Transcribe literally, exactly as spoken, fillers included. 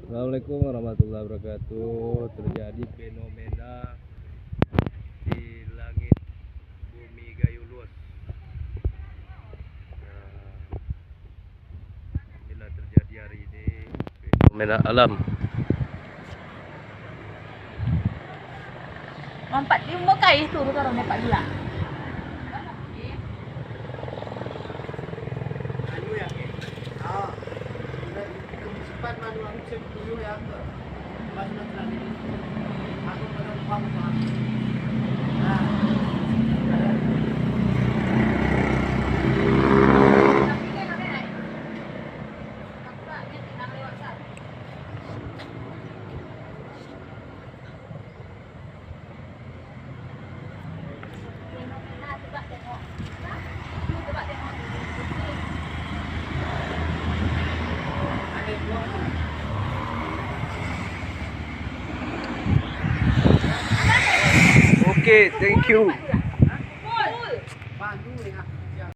Assalamualaikum warahmatullahi wabarakatuh. Terjadi fenomena di langit bumi Gayulus. Nah, inilah terjadi hari ini fenomena alam. Mampat di muka itu, taruh nih, Pak Gila. Anu ya, ah, kemusipan manu aku cek dulu ya, ke pas nanti aku pada umpam, Pak. Nah. Okay, thank you.